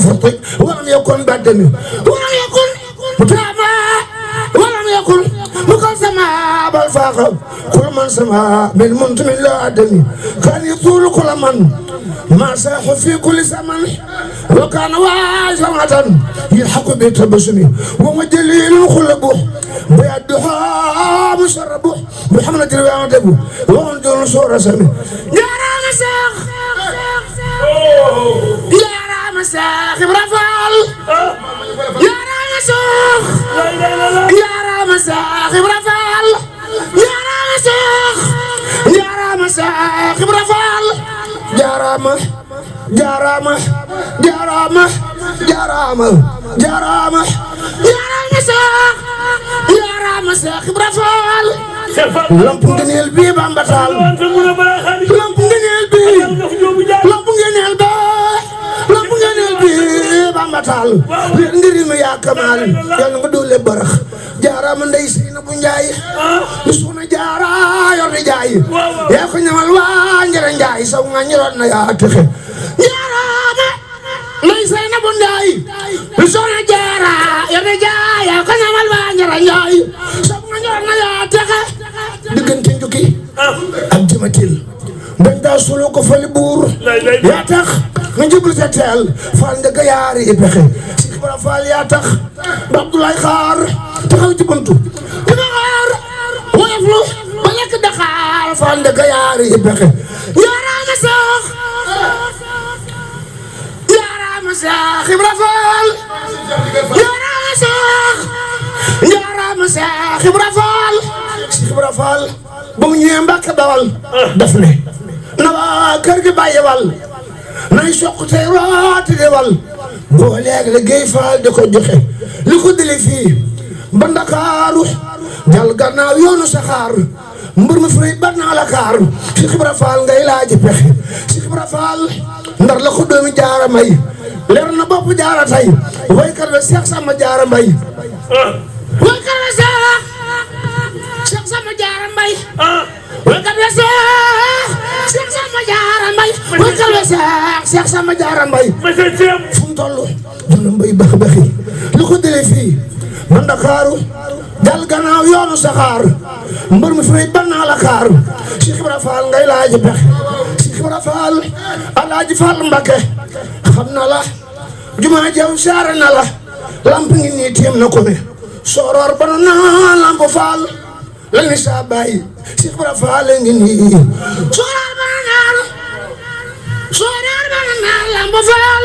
فرطي ولم يكن بدمي ولم يكن متابع ولم يكن مقسما بل فاق كل من سما من منتم لا أدمي كان يطول كل من ما ساح في كل زمن وكان واجمة يلحق بتبسمي ومجليل خلبه بيدها مشربه محمد الوالد وان دون صورة سمي يا رامساخ يا رامساخ برفال يا رامساخ يا رامساخ برفال يا رامساخ يا رامساخ برفال يا رامه يا رامه يا رامه يا رامه يا رامه يا رامساخ يا رامساخ برفال lamp ngëneel bi Bamba Taal lamp ngëneel bi lamp ngëneel ba lamp ngëneel bi Bamba Taal leer ngir ma yaa kamaal yàlla nga doole barax jaaraama ndey Seyna bu Njaay lu soxna jaara yor di jaay yaa ko ñamal waa njëra Njaay saw nga ñëroon na yaa texe jaaraama ndey Seyna bu Njaay lu soxna jaara yor di jaay yaa ko ñamal waa njëra Njaay saw nga ñëroon na yaa texe diggante njukki ak jëmatil dañ daa solo ko fali buur yaa tax nga jublu sa teel faal nga gayaari i pexe si xibara faal yaa tax ba Abdoulaye xaar taxaw ci buntu di nga xaar woyoflu ba lekk daxaar faal nga gayaari i pexe yaaraama saax yaaraama saax Ibra Faal yaaraama saax yaaraama saax Ibra Faal Ibra Faal ba mu ñëwee Mbàkke Bawal daf ne na waa kër gi bàyyi wal nay soq tey rooti di wal boo léegi la Géey Faal di ko joxe li ko dile fii ba Ndakaaru jàll gannaaw yoonu saxaar mbër mi fay bat naa la kaar Cheikh Ibra Faal ngay laaji pexe Cheikh Ibra Faal ndar la ko doomi jaara may leer na bopp jaara tey waykat la Cheikh Samba Jaara Mbay waykat la Cheikh Samba Jaara Mbay waykat la Cheikh Samba Jaara Mbay waykat la Cheikh Samba Jaara Mbay fu mu toll duna mbay bax baxi li ko dele fii man Ndakaaru jàll gannaaw yoonu saxaar mbër mi fay ban naa la kaar Cheikh Ibra Faal ngay laaji pexe Cheikh Ibra Faal Alaaji Faal Mbakke xam na la jumaa jaw saare na la lamp ngi nii tiim na ko ne sooroor ba na lamp faal la ni saa bàyyi Cheikh Ibra Faal ngi nii sooroor ba na lamp faal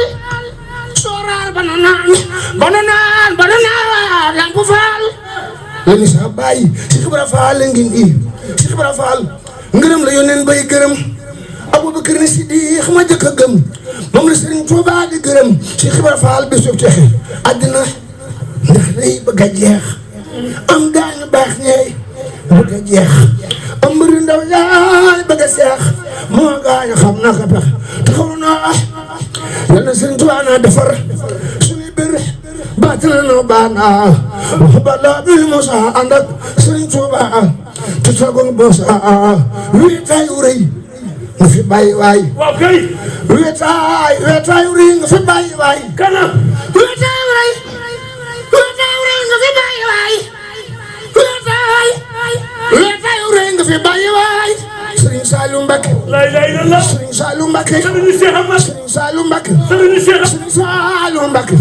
sooroor ba na lamp faal la ni saa bàyyi Cheikh Ibra Faal ngi nii Cheikh Ibra Faal ngërëm la yónneen bay gërëm Abubakar ni Sidiq ma jëkk a gëm moom la Sëriñ Tuubaa di gërëm Cheikh Ibra Faal bi suuf texe àddina ndax day bëgg a jeex am gaañu baax ñeey bëgg a jeex am mbëri ndaw yaay bëgg a seex moo gaañu xam na ka pex taxaw naa yal na Sëriñ Tuubaa naa defar suñuy bir baatina noo baax naa wax ba laa bi Musa ànd ak Sëriñ Tuubaa te tagul Musa luy tay u rëy nga fi bàyyi waay weetaay wu rëy nga fi bàyyi waay kana weetaay wu rëy nga fi bàyyi waay weetaay wu rëy nga fi bàyyi waay Serigne Saliou Mbacké Serigne Saliou Mbacké Serigne Saliou Mbacké Serigne Saliou Mbacké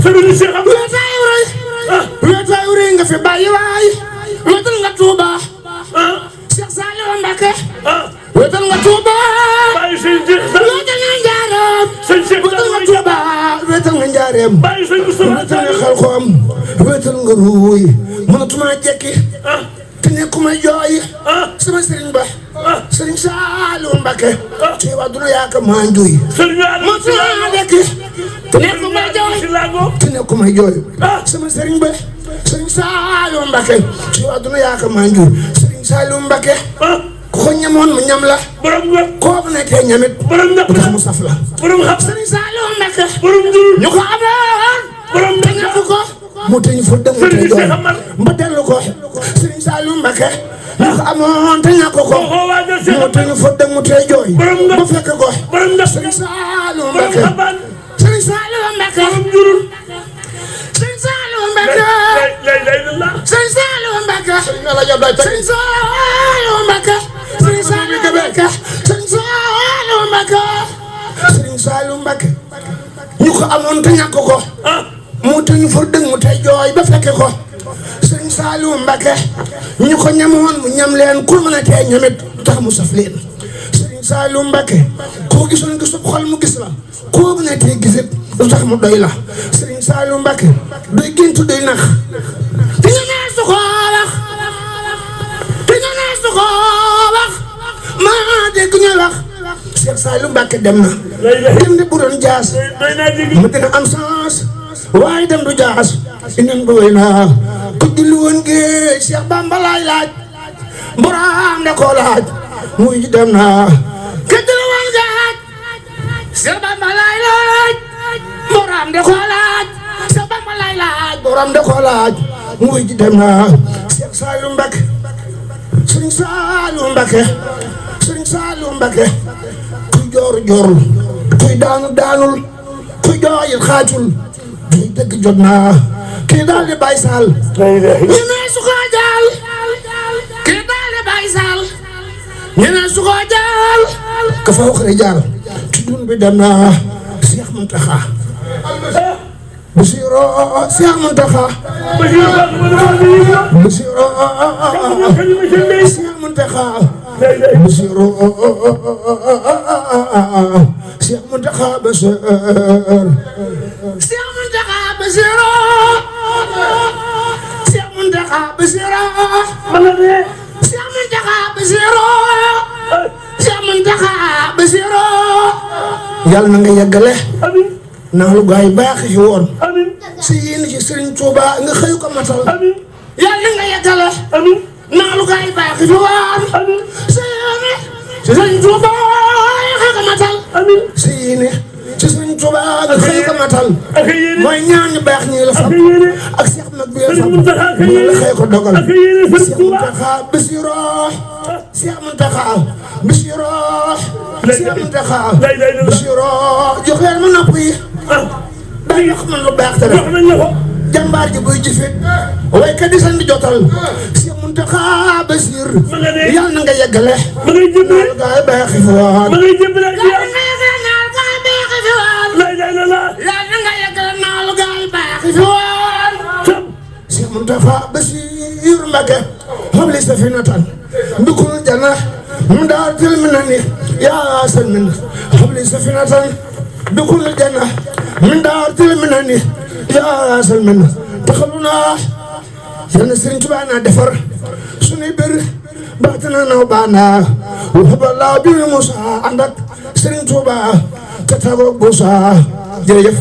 weetaay wu rëy nga fi bàyyi waay wetal nga Touba Cheikh Saliou Mbacké wetal nga Touba wetal nga Njaareem wetal nga Touba wetal nga Njaareem wetal nga Xelkom wetal nga Ruuy mënatuma jekki te nekkuma jooy sama sëriñ ba Sëriñ Saliou Mbacké ci waa duna yaaka maa njuy mënatuma jekki te nekkuma jooy sama sëriñ ba Sëriñ Saliou Mbacké ci waa duna yaaka maa njuy Sëriñ Saliou Mbacké ko ñamoon mu ñam la koo bu nekkee ñamit bu tax mu saf la Sëriñ Saliou Mbacké ñu ko amoon te ñàkk ko mu teñ fa dem mu teñ doon ba dellu ko Sëriñ Saliou Mbacké ñu ko amoon te ñàkk ko mu teñ fa dem mu teñ jooy ba fekk ko Sëriñ Saliou Mbacké Sëriñ Saliou Mbacké Sëriñ Saliou Mbacké Sëriñ Saliou Mbacké Sëriñ Saliou Mbacké Sëriñ Saliou Mbacké Sëriñ Saliou Mbacké Sëriñ Saliou Mbacké ñu ko amoon te ñàkk ko mu te ñu fa dëng mu tey jooy ba fekke ko Sëriñ Saliou Mbacké ñu ko ñamoon mu ñam leen ku mën a tee ñamit tax mu saf leen Sëriñ Saliou Mbacké koo gisoon gisub xol mu gis la koo mën a tee gisit lu tax mu doy la Sëriñ Saliou Mbacké doy géntu doy nax te ñu nee su ko wax te ñu nee su ko wax maa dégg ñu wax Cheikh Saliou Mbacké dem na dem de bu doon jaas mu dina am sens waaye dem du jaas inen bu wéy naa ku julli woon géej Cheikh Bamba laay laaj mburaam de ko laaj muy dem na ku julli woon géej Cheikh Bamba laay laaj mburaam de ko laaj Cheikh Bamba laay laaj mburaam de ko laaj muy dem na Cheikh Saliou Mbacké Sëriñ Saliou Mbacké Sëriñ Saliou Mbacké kuy jooru joorul kuy daanu daanul kuy jooyil xaajul kuy dëgg jot naa kii daal di Baye Sall ñu ne su ko jaal kii daal di Baye Sall ñu ne su ko jaal ka fa wax rek jaar ci dun bi dem naa Cheikh Mountakha Bassirou Cheikh Mountakha Bassirou Cheikh Mountakha Bassirou Cheikh Mountakha Bassirou Cheikh Mountakha Bassirou Cheikh Mountakha Bassirou Cheikh Mountakha Bassirou Cheikh Mountakha Bassirou yàlla na nga yeggale naa lu gaay baax yi woon si yéen ci Serigne Touba nga xëy ko matal yàlla na nga yeggale naa lu gaay baax yi woon si yéen ci Serigne Touba nga xëy ko matal si yéen ci Serigne Touba nga xëy ko matal mooy ñaan ñu baax ñi la fam ak Cheikh nag bi la fam mu la xëy ko dogal Cheikh Mountakha Bassirou Cheikh Mountakha Bassirou Cheikh Mountakha Bassirou jox leen ma nopp yi day wax man lu baax te rek jàmbaar ji buy jëfee waykat yi seen di jotal Cheikh Mountakha Bassir yàlla na nga yeggale ma ngay jëbbale gaay baax fi woon ma ngay jëbbale yàlla na nga yeggale naal gaay baax fi woon yàlla na nga yeggale naal gaay baax fi woon Cheikh Mountakha Bassir Mbacké habli safinatan dukul jana mu daal til mi nani yaa san min habli safinatan dukul jana min daal til mi nani yaa san min taxaluna yàlla Serigne Touba naa defar sunuy bir baatana naw baana waxabala bi Moussa ànd ak Serigne Touba ka tago Moussa jërëjëf